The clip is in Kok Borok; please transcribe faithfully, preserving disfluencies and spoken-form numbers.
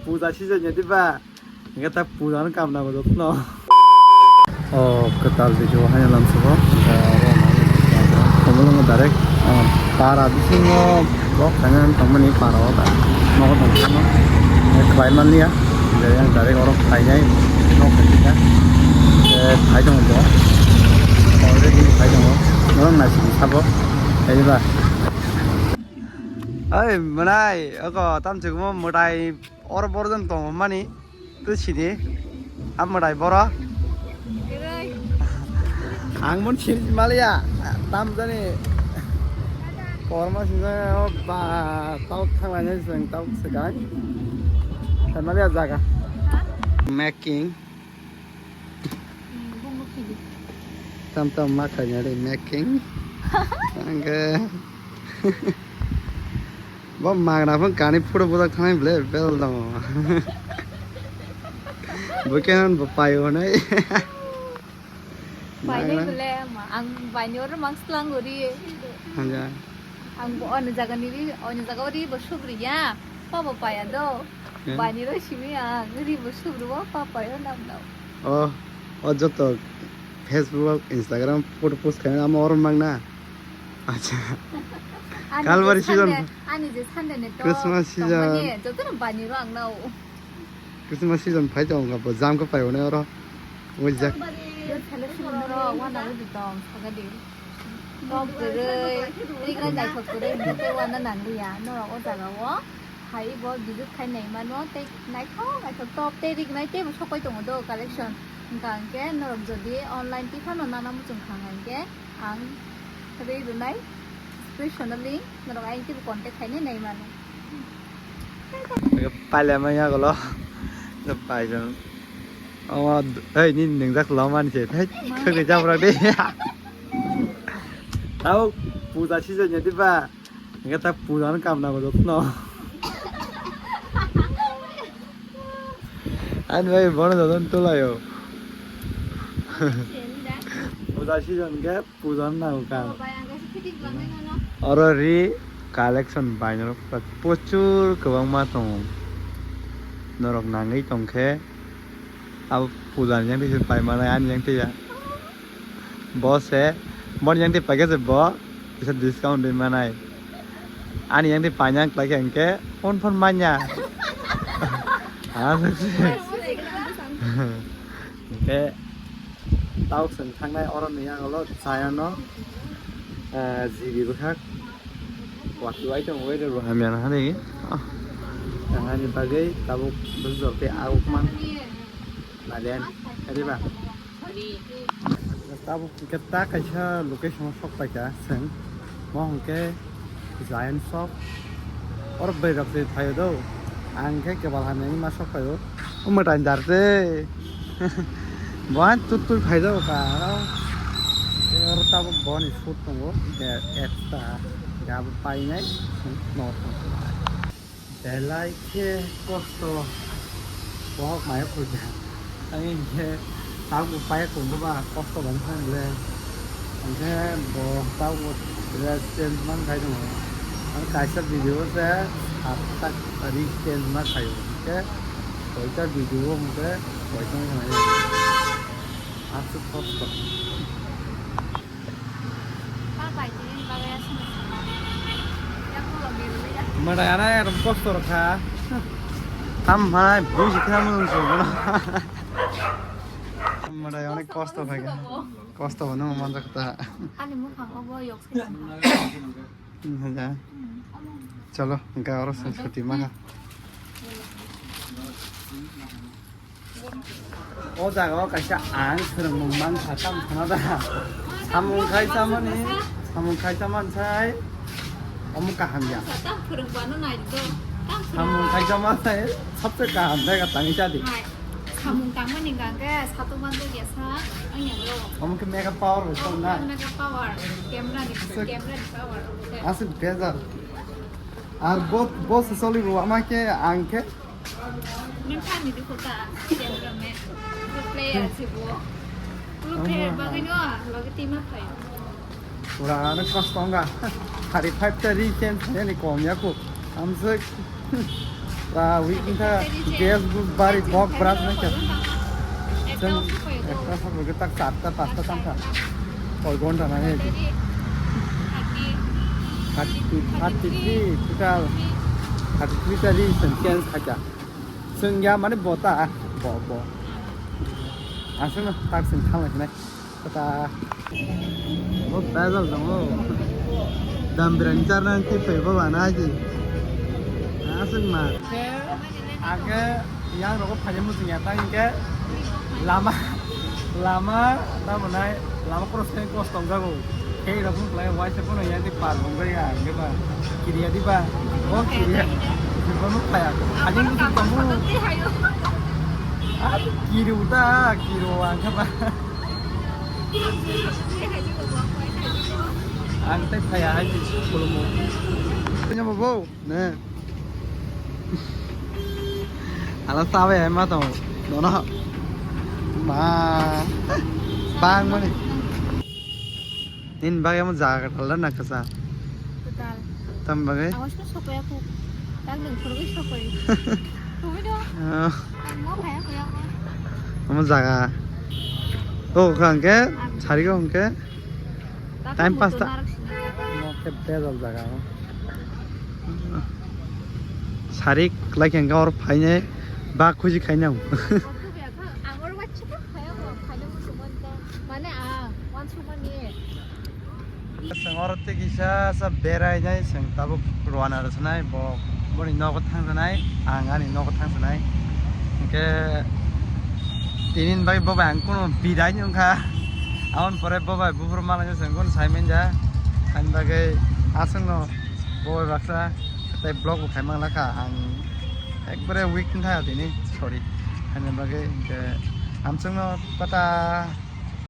Puja season ya diba? Hingke ta puja no kamna bo jotono. O kwtal video haino lamsoko. Hingke oro komolongo direct, ah, para bisingo bok khaina tongmani para o ta. Nogo tongphano. Khlai manliya. Hingke yang direct oro khlainai. Nok khaika. Phai tongo bo. Already phai tongo. Norok naising sabo. Kaiba. Oi, mwnai, oko tamchikmo mwtai oro borjong tongo mani, twi sini, a mwtai boro. Ang mon sini maliya, tam jani korma sini ba tau thanglainai jeng tau sekai. Maliya jaga. Making. Tam tam ma khaina ri making. Angke. Bo magna phone kani photo bujak thanai ble bel dong. Bo kenan bo pai honai. Pai nai bole ma ang bai ni oro mang slang gori. Hanja. Ang bo oni jaga ni ri oni jaga ori bo subri ya. Pa bo paya do. Bai ni ro simi ang ri bo subri wa pa payo nam nam. Oh, oh joto Facebook, Instagram photo post khaina ama oro mang na. Acha. Kalbari season. Ani je Sunday ne to. Christmas season. Joto no bai ni ro ang nao. Christmas season phai tongo, bo jam khe phai hwnwi oro. Ujak. Wana ujak tong sagadi. Tok kwrwi, rignai naithok kwrwi, hwnkhe wana nangliya. Norok o jaga o hai bo visit khai nai mano, tei naithok naithok top tei rignai teibo sokoi tongo do collection. Hwnkha hwnkhe norok jodi online tiphano nana muchung kha hwnkhe ang rwi rwnai personally norok ayang teibo contact khainai nai mano. Pailama yagulo. Paijak. Omo, hei, nini nwngjak lomani se. Thai, khwgwi japrak de. Tau, puja season ya diba? Hingke ta puja no kamna bo jotono. Ani bai bono jotono tulayo. Puja season ke Puja no nango ka. Oh, bai, ang kaisa fitting khlangwi mano. Oro ri collection bai norok pura prochur kwbangma tongo. Norok nangwi tongkhe abo puja ni yang twi pai manai ani yang twi ya. Bo se, boni yang twi paikhe se bo kisa discount rwi manai. Ani yang twi paina khlai khe hwnkhe phone phone manya. Ah, se. Hwnkhe tabuk chwng thangnai oroni yagulo chayano, eh, G B bwkhak watwi ai tongo, weather bo hamya nahani. Ah, tangnani bagwi tabuk bwswk tei aguk man. Malian, kariba. Tabuk hwnkhe ta kaisa location o sok paikha chwng. Mo hwnkhe Giant shop. Oro bwrwi rok se phaio do. Ang khe kebal hamya wngma sok phaio. O mwtai dar se. Bo hai tut tut phai jago ka aro. Tei oro tabuk boni shoot tongo. Extra. Ga bo painai. No. Belai khe kosto. Bohok maya khulkha. Tei hinkhe tabuk paya kongkha ba kosto bai phano le. Hinkhe bo tabuk dress change man khai tongo. Ani kaisa video se sat ta ri change ma khaio. Hinkhe koita video o hinkhe koita wngkha nai. Aswk kosto. Mwtai ana ekdom kosto rwkha. Tam hai buji khna mung sung bono. Mwtai onek kosto khaikha. Kosto bono manjak ta. Ani mukhang obo yok se. Chalo, hwnkhe oro chwng suti maha. O jaga o kaisa ang swrwngmung mankha, tamo sana da. Samung khai chamani, samung khai chamani sai omo kaham ya. Tam phwrwng bano nai do. Tam phwrwng. Samung khai chamani sai sabse kaham jaga tangwi chadi. Hai. Samung tangmani hwnkha khe satung manjak ya sa, ang ya bro. Omo khe mega power bai song na. Mega power, camera ni, camera ni power. Aswk bejal. Ar bo, bo se choli bo ama khe ang khe. Nang thani di kota, camera man. Pro player se bo. Pro player bagwi no, logi team up phaio. Pura ano kosto wngkha. Thirty five ta ri ken thani kom ya ko. Amswk. Ta week wngkha gas bus bari bok bras nangkha. Chwng ekta sabuk tak charta pasta tangkha. Koi gonta nangya di. Thirty, thirty three total. Thirty three tali chwng change khaikha. Chwng ya mane bota bo bo. Aswkno tak chwng thanglai khnai. Kota. Bo bejal tongo. Dam birani charna khe phai bo bana haji. Aswk ma. Age yang rogo phai muchung ya ta hinkhe lama lama ta monai lama cross khe cross tong jago. Khe rok phung lai wai se kono ya di par bong ya hinkhe ba kiriya di ba. Bo kiriya. Bo nuk phaya. Ani muchung tong mu. Ah, kiru ta kiru ang khe ba. Ang tei phaya hai khulumo. Punya bobo, ne. Ala sabai hai ma tong. Nono. Ma. Bang mani. Nin bagay mo jaga katal na kasa. Katal. Tam bagay? Awas mo sokoy ako. Tang nang purwi sokoy. Tumi do. Ah. Ang mo kaya kuya ko. Omo jaga. O hwnkhe sari o hwnkhe time pass ta. Omo khe bejal jaga o. Sari kwlai khe hwnkhe oro phainai ba khuji khainai ang. Mane a wan sumani. Chwng oro tei kisa sa berai nai, chwng tabuk rwna rw sanai, bo boni nogo thang sanai, ang ani nogo thang sanai. Hinkhe tini ni bagwi bo bai ang kunu bidai ni wngkha. Aboni pore bo bai buphuru malaino chwng kunu sai manya. Ani bagwi aswkno bo bai baksa tei vlog bo khai mang lakha. Ang ekbare weak wngkha tini, sorry. Ani bagwi hinkhe amchwngno tata.